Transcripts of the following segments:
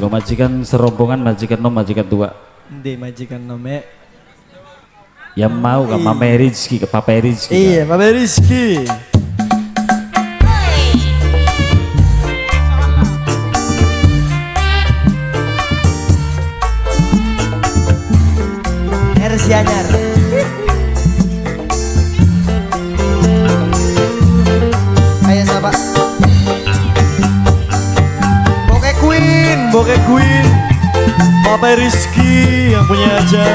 Nggo majikan serombongan, majikan nom, majikan tua. Endi majikan nome? Yang mau ke Mama Rizky, ke Papa Rizky. Iya, Papa Rizky. Versi anyar. Kayak siapa? Boke Queen, Boke Queen. Papa Rizky yang punya aja.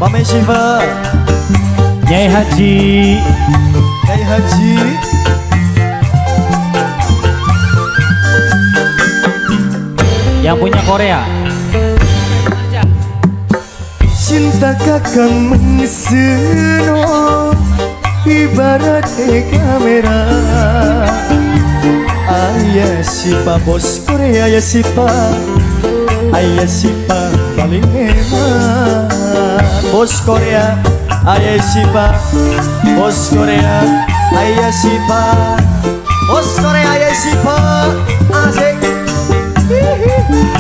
Mama Shiva, Nyai Haji. Nyai Haji. Yang punya Korea. Cinta kakang mengseno ibarat kamera. Ayah sipa bos Korea, ayah sipa, ayah sipa paling hebat. Bos Korea, ayah sipa, bos Korea, ayah sipa, bos Korea, ayah sipa, asik.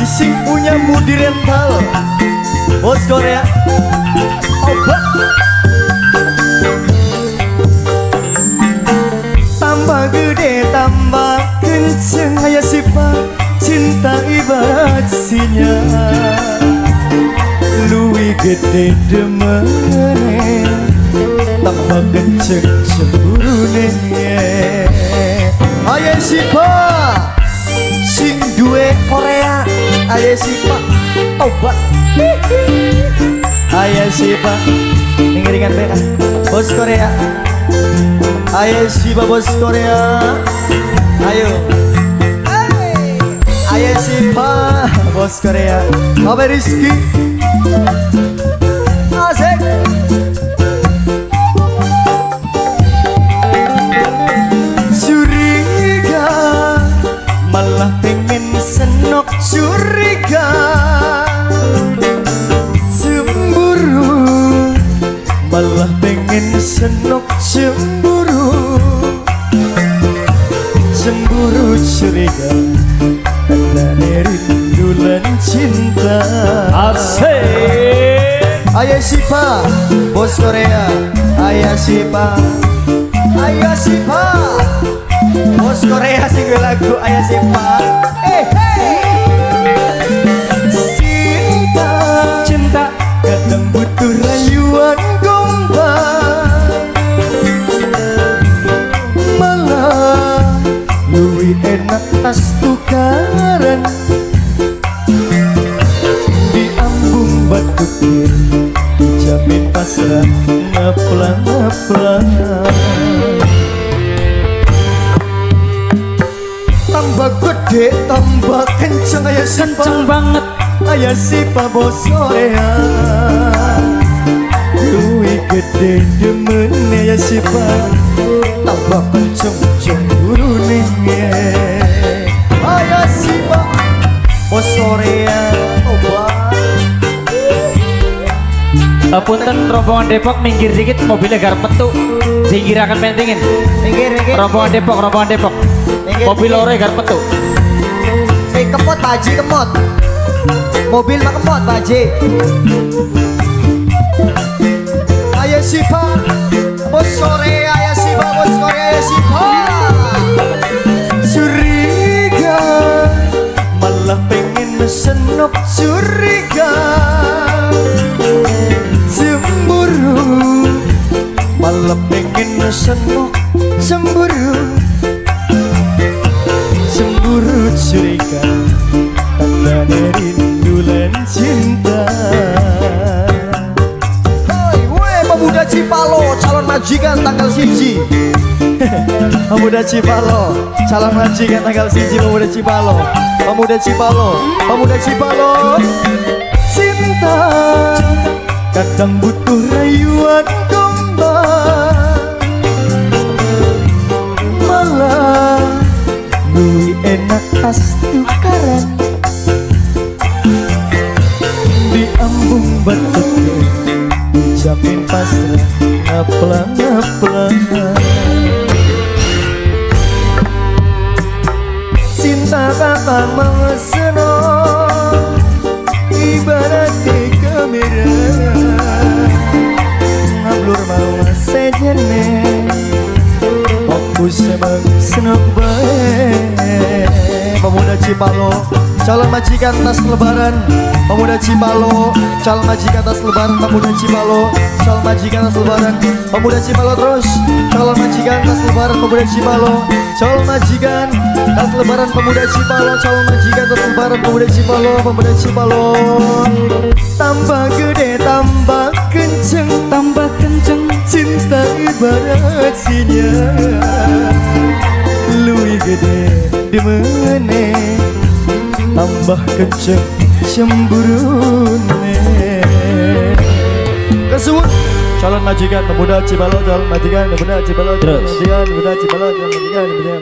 Ising punya mudi rental. Bos Korea, obat. Tambah gede tambah kenceng ayah sipa, cinta ibarat sinyal. Luwi gede demene, tambah kenceng cemburune. Ayah sipa, sing duwe Korea, ayah sipa, obat. Ayah sipa, ngiringan BA, bos Korea. Ayah sipa bos Korea, ayo. Ayah sipa bos Korea, Bapak Rizky. Asik. Curiga, malah pengen senok curiga. Cemburu, malah pengen senok cemburu. Cemburu curiga, tandane rindu lan cinta. Asik. Ayah sipa, bos Korea. Ayah sipa, ayah sipa, bos Korea sing lagu ayah sipa. Eh, hey. Cinta, Cinta kadang butuh rayuan gombal. Malah luwih enak tas tukaran. Diambung batuk, dijamin pasrah ngeplang-ngeplang. Tambah gede tambah kenceng ayah sipa, kenceng banget. Ayah sipa bos Korea. Luwih gede demen ayah sipa, tambah kenceng cemburune. Ayah sipa bos Korea, obat. Punten rombongan Depok minggir dikit, mobilnya garap metu. Singkirakan pentingin. Minggir, minggir. Rombongan Depok, rombongan Depok. Minggir, Mobil minggir. loro garap metu. Eh, kemot Pak Haji, kemot. Mobil mah kemot Pak Haji. Ayah sipa bos Korea, ayah sipa bos Korea, ayah sipa. Curiga, malah pengen senok curiga. Cemburu, malah pengen senok cemburu. Cemburu curiga, tandane rindu lan cinta. Hoi, woi pemuda Cipalo, calon majikan tanggal 1. Pemuda Cipalo, calon majikan tanggal 1. Pemuda Cipalo, pemuda Cipalo, pemuda Cipalo. Cinta kadang butuh rayuan gombal. Malah luwih enak tas tukaran. Diambung batuk, dijamin pasrah ngeplang-ngeplang. Cinta kakang mengeseno Ibarat kamera. Ngablur mau sejene, fokus emang senok bae. Pemuda Cipalo, calon majikan tas lebaran. Pemuda Cipalo, calon majikan tas lebaran. Pemuda Cipalo, calon majikan tas lebaran. Pemuda Cipalo terus, calon majikan tas lebaran. Pemuda Cipalo, calon majikan tas lebaran. Pemuda Cipalo, calon majikan tas lebaran. Pemuda Cipalo, pemuda Cipalo. Tambah gede tambah kenceng, Tambah kenceng. Cinta ibarat sinyal. Luwih gede demene, tambah kenceng cemburune. Kesuwun calon majikan pemuda Cipalo, calon majikan pemuda Cipalo, calon Terus. majikan pemuda Cipalo, calon majikan pemuda.